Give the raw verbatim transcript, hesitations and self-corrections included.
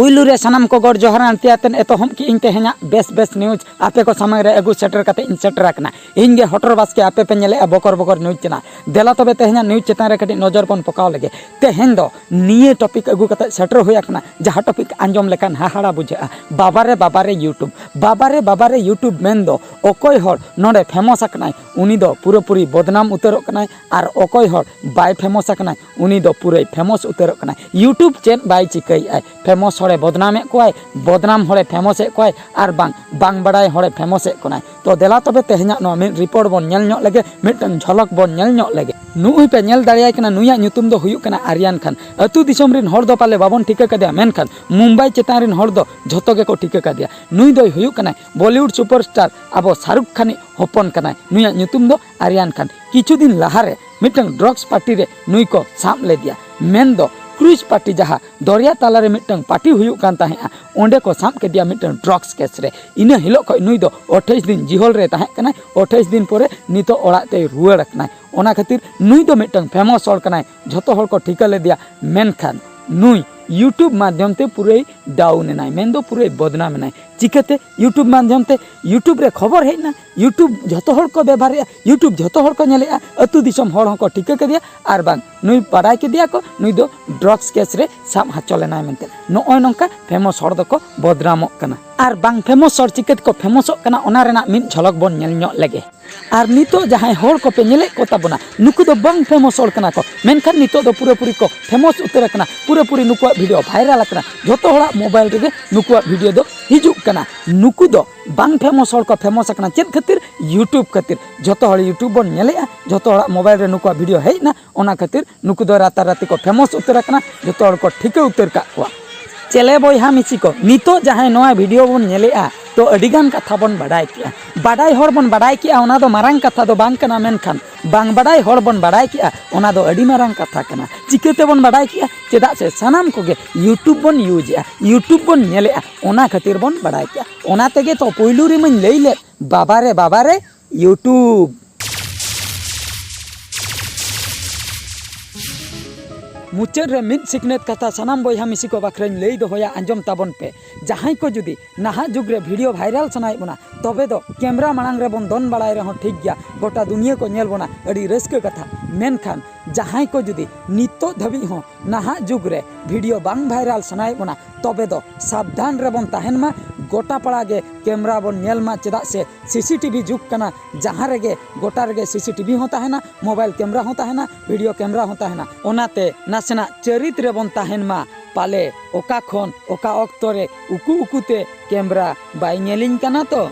ᱯᱩᱭᱞᱩ ᱨᱮ ᱥᱟᱱᱟᱢ ᱠᱚ ᱜᱚᱰ ᱡᱚᱦᱟᱨ ᱟᱱᱛᱮ ᱟᱛᱮᱱ ᱮᱛᱚᱦᱚᱵ ᱠᱮᱜ ᱟᱹᱧ ᱛᱮᱦᱮᱧᱟᱜ ᱵᱮᱥ ᱵᱮᱥ ᱱᱤᱭᱩᱡᱽ ᱟᱯᱮ ᱠᱚ ᱥᱟᱢᱟᱝ ᱨᱮ ᱟᱹᱜᱩ ᱥᱮᱴᱮᱨ ᱠᱟᱛᱮ ᱤᱧ ᱥᱮᱴᱮᱨ ᱟᱠᱟᱱᱟ᱾ ᱤᱧ ᱜᱮ ᱦᱚᱴᱚᱨ ᱵᱟᱥᱠᱮ, ᱟᱯᱮ ᱯᱮ ᱧᱮᱞᱮᱜᱼᱟ ᱵᱚᱠᱚᱨ ᱵᱚᱠᱚᱨ ᱱᱤᱭᱩᱡᱽ ᱪᱮᱱᱮᱞ᱾ ᱫᱮᱞᱟ ᱛᱚᱵᱮ ᱛᱮᱦᱮᱧᱟᱜ ᱱᱤᱭᱩᱡᱽ ᱪᱮᱛᱟᱱ ᱨᱮ ᱠᱟᱹᱴᱤᱡ ᱱᱚᱡᱚᱨ ᱵᱚᱱ ᱯᱚᱠᱟᱣ ᱞᱮᱜᱮ᱾ ᱛᱮᱦᱮᱧ ᱫᱚ ᱱᱤᱭᱟᱹ ᱴᱚᱯᱤᱠ ᱟᱹᱜᱩ ᱠᱟᱛᱮ ᱥᱮᱴᱮᱨ ᱦᱩᱭ ᱟᱠᱟᱱᱟ, ᱡᱟᱦᱟᱸ ᱴᱚᱯᱤᱠ ᱟᱸᱡᱚᱢ ᱞᱮᱠᱷᱟᱱ ᱦᱟᱦᱟᱲᱟ ᱵᱩᱡᱷᱟᱹᱜᱼᱟ᱾ ᱵᱟᱵᱟᱨᱮ ᱵᱟᱵᱟᱨᱮ YouTube, ᱵᱟᱵᱟᱨᱮ ᱵᱟᱵᱟᱨᱮ YouTube ᱢᱮᱱᱫᱚ ᱚᱠᱚᱭ ᱦᱚᱲ ᱱᱚᱰᱮ ᱯᱷᱮᱢᱚᱥ ᱟᱠᱟᱱᱟᱭ ᱩᱱᱤ ᱫᱚ ᱯᱩᱨᱟᱹᱯᱩᱨᱤ ᱵᱚᱫᱱᱟᱢ ᱩᱛᱟᱹᱨᱚᱜ ᱠᱟᱱᱟᱭ, ᱟᱨ ᱚᱠᱚᱭ ᱦᱚᱲ ᱵᱟᱭ ᱯᱷᱮᱢᱚᱥ ᱟᱠᱟᱱᱟᱭ ᱩᱱᱤ ᱫᱚ ᱯᱩᱨᱟᱹᱭ ᱯᱷᱮᱢᱚᱥ ᱩᱛᱟᱹᱨᱚᱜ ᱠᱟᱱᱟᱭ᱾ YouTube ᱪᱮᱫ ᱵᱟᱭ ᱪᱤᱠᱟᱹᱭᱮᱫᱼᱟᱭ, ᱯᱷᱮᱢᱚᱥ ᱦᱚᱲᱮ ᱵᱚᱫᱱᱟᱢᱮᱫ ᱠᱚᱣᱟᱭ, ᱵᱚᱫᱱᱟᱢ ᱦᱚᱲᱮ ᱯᱷᱮᱢᱚᱥᱮᱫ ᱠᱚᱣᱟᱭ, ᱟᱨ ᱵᱟᱝ ᱵᱟᱝ ᱵᱟᱲᱟᱭ ᱦᱚᱲᱮ ᱯᱷᱮᱢᱚᱥᱮᱫ ᱠᱚᱱᱟᱭ᱾ ᱛᱚ ᱫᱮᱞᱟ ᱛᱚᱵᱮ ᱛᱮᱦᱮᱧᱟᱜ ᱱᱚᱣᱟ ᱢᱤᱫ ᱨᱤᱯᱳᱨᱴ ᱵᱚᱱ ᱧᱮᱞ ᱧᱚᱜ ᱞᱮᱜᱮ, ᱢᱤᱫᱴᱟᱝ ᱡᱷᱚᱞᱚᱠ ᱵᱚᱱ ᱧᱮᱞ ᱧᱚᱜ ᱞᱮᱜᱮ᱾ ᱱᱩᱜᱼᱩᱭ ᱯᱮ ᱧᱮᱞ ᱫᱟᱲᱮᱭᱟᱭ ᱠᱟᱱᱟ, ᱱᱩᱭᱟᱜ ᱧᱩᱛᱩᱢ ᱫᱚ ᱦᱩᱭᱩᱜ ᱠᱟᱱᱟ ᱟᱨᱭᱟᱱ ᱠᱷᱟᱱ᱾ ᱟᱹᱛᱩ ᱫᱤᱥᱚᱢ ᱨᱤᱱ ᱦᱚᱲ ᱫᱚ ᱯᱟᱞᱮ ᱵᱟᱵᱚᱱ ᱴᱷᱤᱠᱟᱹ ᱠᱟᱫᱮᱭᱟ, ᱢᱮᱱᱠᱷᱟᱱ ᱢᱩᱢᱵᱟᱭ ᱪᱮᱛᱟᱱ ᱨᱤᱱ ᱦᱚᱲ ᱫᱚ ᱡᱷᱚᱛᱚ ᱜᱮᱠᱚ ᱴᱷᱤᱠᱟᱹ ᱠᱟᱫᱮᱭᱟ᱾ ᱱᱩᱭ ᱫᱚᱭ ᱦᱩᱭᱩᱜ ᱠᱟᱱᱟᱭ ᱵᱚᱞᱤᱣᱩᱰ ᱥᱩᱯᱟᱨᱥᱴᱟᱨ ᱟᱵᱚ ᱥᱟᱦᱨᱩᱠ ᱠᱷᱟᱱᱤᱡ ᱦᱚᱯᱚᱱ ᱠᱟᱱᱟᱭ᱾ ᱱᱩᱭᱟᱜ ᱧᱩᱛᱩᱢ ᱫᱚ ᱟᱨᱭᱟᱱ ᱠᱷᱟᱱ᱾ ᱠᱤᱪᱷᱩ ᱫᱤᱱ ᱞᱟᱦᱟᱨᱮ ᱢᱤᱫᱴᱟᱝ ᱰᱨᱟᱜᱽᱥ ᱯᱟᱨᱴᱤ ᱨᱮ ᱱᱩᱭ ᱠᱚ ᱥᱟᱵ ᱞᱮᱫᱮᱭᱟ, ᱢᱮᱱᱫᱚ ᱠᱨᱩᱡᱽ ᱯᱟᱨᱴᱤ, ᱡᱟᱦᱟᱸ ᱫᱚᱨᱭᱟ ᱛᱟᱞᱟᱨᱮ ᱢᱤᱫᱴᱟᱝ ᱯᱟᱨᱴᱤ ᱦᱩᱭᱩᱜ ᱠᱟᱱ ᱛᱟᱦᱮᱸᱫᱼᱟ, ᱚᱸᱰᱮ ᱠᱚ ᱥᱟᱵ ᱠᱮᱫᱮᱭᱟ ᱢᱤᱫᱴᱟᱝ ᱰᱨᱟᱜᱽᱥ ᱠᱮᱥ ᱨᱮ᱾ ᱤᱱᱟᱹ ᱦᱤᱞᱳᱜ ᱠᱷᱚᱱ ᱱᱩᱭ ᱫᱚ ᱟᱴᱷᱟᱭᱤᱥ ᱫᱤᱱ ᱡᱤᱦᱚᱞ ᱨᱮ ᱛᱟᱦᱮᱸ ᱠᱟᱱᱟᱭ, ᱟᱴᱷᱟᱭᱤᱥ ᱫᱤᱱ ᱯᱚᱨᱮ ᱱᱤᱛᱚᱜ ᱚᱲᱟᱜ ᱛᱮᱭ ᱨᱩᱣᱟᱹᱲ ᱟᱠᱟᱱᱟᱭ᱾ ᱚᱱᱟ ᱠᱷᱟᱹᱛᱤᱨ ᱱᱩᱭ ᱫᱚ ᱢᱤᱫᱴᱟᱝ ᱯᱷᱮᱢᱚᱥ ᱦᱚᱲ ᱠᱟᱱᱟᱭ, ᱡᱷᱚᱛᱚ ᱦᱚᱲ ᱠᱚ ᱴᱷᱤᱠᱟᱹ ᱞᱮᱫᱮᱭᱟ, ᱢᱮᱱᱠᱷᱟᱱ ᱱᱩᱭ YouTube ᱢᱟᱫᱽᱫᱷᱚᱢ ᱛᱮ ᱯᱩᱨᱟᱹᱭ ᱰᱟᱣᱩᱱ ᱮᱱᱟᱭ, ᱢᱮᱱᱫᱚ ᱯᱩᱨᱟᱹᱭ ᱵᱚᱫᱱᱟᱢ ᱮᱱᱟᱭ᱾ ᱪᱤᱠᱟᱹᱛᱮ? YouTube ᱢᱟᱫᱽᱫᱷᱚᱢ ᱛᱮ YouTube ᱨᱮ ᱠᱷᱚᱵᱚᱨ ᱦᱮᱡ ᱮᱱᱟ, YouTube ᱡᱷᱚᱛᱚ ᱦᱚᱲ ᱠᱚ ᱵᱮᱵᱷᱟᱨᱮᱜᱼᱟ, YouTube ᱡᱷᱚᱛᱚ ᱦᱚᱲ ᱠᱚ ᱧᱮᱞᱮᱜᱼᱟ, ᱟᱹᱛᱩ ᱫᱤᱥᱚᱢ ᱦᱚᱲ ᱦᱚᱸᱠᱚ ᱴᱷᱤᱠᱟᱹ ᱠᱮᱫᱮᱭᱟ, ᱟᱨ ᱵᱟᱝ ᱱᱩᱭ ᱵᱟᱰᱟᱭ ᱠᱮᱫᱮᱭᱟ ᱠᱚ ᱱᱩᱭ ᱫᱚ ᱰᱨᱟᱜᱽᱥ ᱠᱮᱥ ᱨᱮ ᱥᱟᱵ ᱦᱚᱪᱚ ᱞᱮᱱᱟᱭ ᱢᱮᱱᱛᱮ᱾ ᱱᱚᱜᱼᱚᱭ ᱱᱚᱝᱠᱟ ᱯᱷᱮᱢᱚᱥ ᱦᱚᱲ ᱫᱚᱠᱚ ᱵᱚᱫᱱᱟᱢᱚᱜ ᱠᱟᱱᱟ᱾ ᱟᱨ ᱵᱟᱝ ᱯᱷᱮᱢᱚᱥ ᱦᱚᱲ ᱪᱤᱠᱟᱹ ᱛᱮᱠᱚ ᱯᱷᱮᱢᱚᱥᱚᱜ ᱠᱟᱱᱟ, ᱚᱱᱟ ᱨᱮᱱᱟᱜ ᱢᱤᱫ ᱡᱷᱚᱞᱚᱠ ᱵᱚᱱ ᱧᱮᱞ ᱧᱚᱜ ᱞᱮᱜᱮ᱾ ᱟᱨ ᱱᱤᱛᱚᱜ ᱡᱟᱦᱟᱸᱭ ᱦᱚᱲ ᱠᱚᱯᱮ ᱧᱮᱞᱮᱫ ᱠᱚ ᱛᱟᱵᱚᱱᱟ, ᱱᱩᱠᱩ ᱫᱚ ᱵᱟᱝ ᱯᱷᱮᱢᱚᱥ ᱦᱚᱲ ᱠᱟᱱᱟ ᱠᱚ, ᱢᱮᱱᱠᱷᱟᱱ ᱱᱤᱛᱚᱜ ᱫᱚ ᱯᱩᱨᱟᱹᱯᱩᱨᱤ ᱠᱚ ᱯᱷᱮᱢᱚᱥ ᱩᱛᱟᱹᱨ ᱟᱠᱟᱱᱟ, ᱯᱩᱨᱟᱹᱯᱩᱨᱤ ᱱᱩᱠᱩᱣᱟᱜ ᱵᱷᱤᱰᱤᱭᱳ ᱵᱷᱟᱭᱨᱟᱞ ᱟᱠᱟᱱᱟ, ᱡᱷᱚᱛᱚ ᱦᱚᱲᱟᱜ ᱢᱳᱵᱟᱭᱤᱞ ᱨᱮᱜᱮ ᱱᱩᱠᱩᱣᱟᱜ ᱵᱷᱤᱰᱤᱭᱳ ᱫᱚ ᱦᱤᱡᱩᱜ ᱠᱟᱱᱟ᱾ ᱱᱩᱠᱩ ᱫᱚ ᱵᱟᱝ ᱯᱷᱮᱢᱚᱥ ᱦᱚᱲ ᱠᱚ ᱯᱷᱮᱢᱚᱥ ᱟᱠᱟᱱᱟ᱾ ᱪᱮᱫ ᱠᱷᱟᱹᱛᱤᱨ? YouTube ᱠᱷᱟᱹᱛᱤᱨ᱾ ᱡᱷᱚᱛᱚ ᱦᱚᱲ YouTube ᱵᱚᱱ ᱧᱮᱞᱮᱜᱼᱟ, ᱡᱷᱚᱛᱚ ᱦᱚᱲᱟᱜ ᱢᱳᱵᱟᱭᱤᱞ ᱨᱮ ᱱᱩᱠᱩᱣᱟᱜ ᱵᱷᱤᱰᱤᱭᱳ ᱦᱮᱡ ᱮᱱᱟ, ᱚᱱᱟ ᱠᱷᱟᱹᱛᱤᱨ ᱱᱩᱠᱩ ᱫᱚ ᱨᱟᱛᱟᱨᱟᱛᱤ ᱠᱚ ᱯᱷᱮᱢᱚᱥ ᱩᱛᱟᱹᱨ ᱟᱠᱟᱱᱟ, ᱡᱷᱚᱛᱚ ᱦᱚᱲ ᱠᱚ ᱴᱷᱤᱠᱟᱹ ᱩᱛᱟᱹᱨ ᱠᱟᱜ ᱠᱚᱣᱟ᱾ ᱪᱮᱞᱮ ᱵᱚᱭᱦᱟ ᱢᱤᱥᱤ ᱠᱚ, ᱱᱤᱛᱚᱜ ᱡᱟᱦᱟᱸᱭ ᱱᱚᱣᱟ ᱵᱷᱤᱰᱤᱭᱳ ᱵᱚᱱ ᱧᱮᱞᱮᱜᱼᱟ, ᱛᱚ ᱟᱹᱰᱤᱜᱟᱱ ᱠᱟᱛᱷᱟ ᱵᱚᱱ ᱵᱟᱰᱟᱭ ᱠᱮᱜᱼᱟ᱾ ᱵᱟᱰᱟᱭ ᱦᱚᱲ ᱵᱚᱱ ᱵᱟᱰᱟᱭ ᱠᱮᱜᱼᱟ, ᱚᱱᱟ ᱫᱚ ᱢᱟᱨᱟᱝ ᱠᱟᱛᱷᱟ ᱫᱚ ᱵᱟᱝ ᱠᱟᱱᱟ, ᱢᱮᱱᱠᱷᱟᱱ ᱵᱟᱝ ᱵᱟᱰᱟᱭ ᱦᱚᱲ ᱵᱚᱱ ᱵᱟᱰᱟᱭ ᱠᱮᱜᱼᱟ, ᱚᱱᱟ ᱫᱚ ᱟᱹᱰᱤ ᱢᱟᱨᱟᱝ ᱠᱟᱛᱷᱟ ᱠᱟᱱᱟ᱾ ᱪᱤᱠᱟᱹ ᱛᱮᱵᱚᱱ ᱵᱟᱰᱟᱭ ᱠᱮᱜᱼᱟ? ᱪᱮᱫᱟᱜ ᱥᱮ ᱥᱟᱱᱟᱢ ᱠᱚᱜᱮ YouTube ᱵᱚᱱ ᱤᱭᱩᱡᱽ ᱮᱜᱼᱟ, YouTube ᱵᱚᱱ ᱧᱮᱞᱮᱜᱼᱟ, ᱚᱱᱟ ᱠᱷᱟᱹᱛᱤᱨ ᱵᱚᱱ ᱵᱟᱰᱟᱭ ᱠᱮᱜᱼᱟ᱾ ᱚᱱᱟ ᱛᱮᱜᱮ ᱛᱚ ᱯᱩᱭᱞᱩ ᱨᱮᱢᱟᱧ ᱞᱟᱹᱭ ᱞᱮᱫ, ᱵᱟᱵᱟᱨᱮ ᱵᱟᱵᱟᱨᱮ YouTube᱾ ᱢᱩᱪᱟᱹᱫ ᱨᱮ ᱢᱤᱫ ᱥᱤᱠᱷᱱᱟᱹᱛ ᱠᱟᱛᱷᱟ ᱥᱟᱱᱟᱢ ᱵᱚᱭᱦᱟ ᱢᱤᱥᱤ ᱠᱚ ᱵᱟᱠᱷᱨᱟᱧ ᱞᱟᱹᱭ ᱫᱚᱦᱚᱭᱟ, ᱟᱸᱡᱚᱢ ᱛᱟᱵᱚᱱ ᱯᱮ᱾ ᱡᱟᱦᱟᱸᱭ ᱠᱚ ᱡᱩᱫᱤ ᱱᱟᱦᱟᱜ ᱡᱩᱜᱽ ᱨᱮ ᱵᱷᱤᱰᱤᱭᱳ ᱵᱷᱟᱭᱨᱟᱞ ᱥᱟᱱᱟᱭᱮᱫ ᱵᱚᱱᱟ, ᱛᱚᱵᱮ ᱫᱚ ᱠᱮᱢᱨᱟ ᱢᱟᱲᱟᱝ ᱨᱮᱵᱚᱱ ᱫᱚᱱ ᱵᱟᱲᱟᱭ ᱨᱮᱦᱚᱸ ᱴᱷᱤᱠ ᱜᱮᱭᱟ, ᱜᱚᱴᱟ ᱫᱩᱱᱤᱭᱟᱹ ᱠᱚ ᱧᱮᱞ ᱵᱚᱱᱟ, ᱟᱹᱰᱤ ᱨᱟᱹᱥᱠᱟᱹ ᱠᱟᱛᱷᱟ᱾ ᱢᱮᱱᱠᱷᱟᱱ ᱡᱟᱦᱟᱸᱭ ᱠᱚ ᱡᱩᱫᱤ ᱱᱤᱛᱚᱜ ᱫᱷᱟᱹᱵᱤᱡ ᱦᱚᱸ ᱱᱟᱦᱟᱜ ᱡᱩᱜᱽ ᱨᱮ ᱵᱷᱤᱰᱤᱭᱳ ᱵᱟᱝ ᱵᱷᱟᱭᱨᱟᱞ ᱥᱟᱱᱟᱭᱮᱫ ᱵᱚᱱᱟ, ᱛᱚᱵᱮ ᱫᱚ ᱥᱟᱵᱫᱷᱟᱱ ᱨᱮᱵᱚᱱ ᱛᱟᱦᱮᱱ ᱢᱟ᱾ ᱜᱚᱴᱟ ᱯᱟᱲᱟ ᱜᱮ ᱠᱮᱢᱨᱟ ᱵᱚᱱ ᱧᱮᱞ ᱢᱟ, ᱪᱮᱫᱟᱜ ᱥᱮ ᱥᱤᱥᱤᱴᱤᱵᱷᱤ ᱡᱩᱜᱽ ᱠᱟᱱᱟ᱾ ᱡᱟᱦᱟᱸ ᱨᱮᱜᱮ, ᱜᱚᱴᱟ ᱨᱮᱜᱮ ᱥᱤᱥᱤᱴᱤᱵᱷᱤ ᱦᱚᱸ ᱛᱟᱦᱮᱱᱟ, ᱢᱳᱵᱟᱭᱤᱞ ᱠᱮᱢᱨᱟ ᱦᱚᱸ ᱛᱟᱦᱮᱱᱟ, ᱵᱷᱤᱰᱤᱭᱳ ᱠᱮᱢᱨᱟ ᱦᱚᱸ ᱛᱟᱦᱮᱱᱟ᱾ ᱚᱱᱟᱛᱮ ᱱᱟᱥᱮᱱᱟᱜ ᱪᱟᱹᱨᱤᱛ ᱨᱮᱵᱚᱱ ᱛᱟᱦᱮᱱ ᱢᱟ᱾ ᱯᱟᱞᱮ ᱚᱠᱟ ᱠᱷᱚᱱ ᱚᱠᱟ ᱚᱠᱛᱚ ᱨᱮ ᱩᱠᱩ ᱩᱠᱩᱛᱮ ᱠᱮᱢᱨᱟ ᱵᱟᱭ ᱧᱮᱞᱤᱧ ᱠᱟᱱᱟ ᱛᱚ᱾